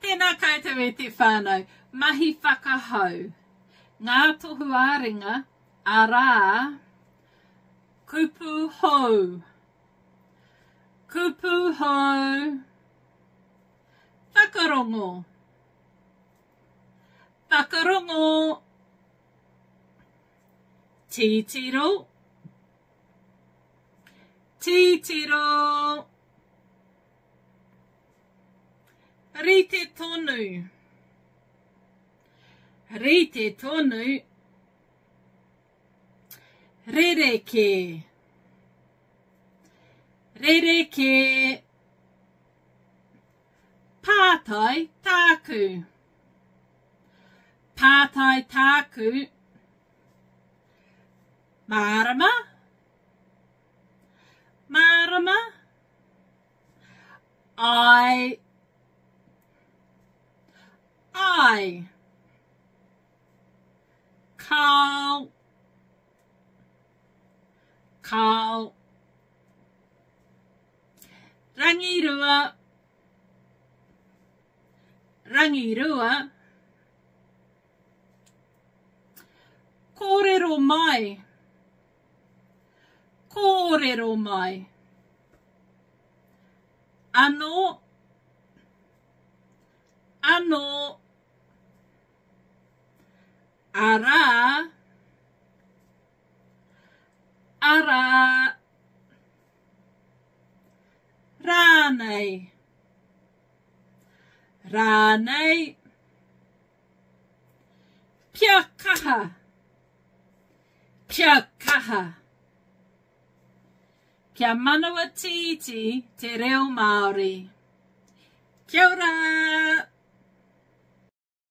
Tēnā koutou e te whānau. Mahi whakahau. Ngā tohu ā-ringa, arā, kupu hou. Kupu hou. Whakarongo. Whakarongo. Titiro. Titiro. Rite tonu. Rite tonu. Rerekē. Rerekē. Pātai tāku. Pātai tāku. Mārama. Mārama. I. I. Kāo. Kāo. Rangirua. Rangirua. Kōrero mai. Kōrero mai. Anō. Anō. Arā. Arā. Rānei. Rānei. Kia kaha. Kia kaha. Kia manawa tītī te reo Māori. Kia ora!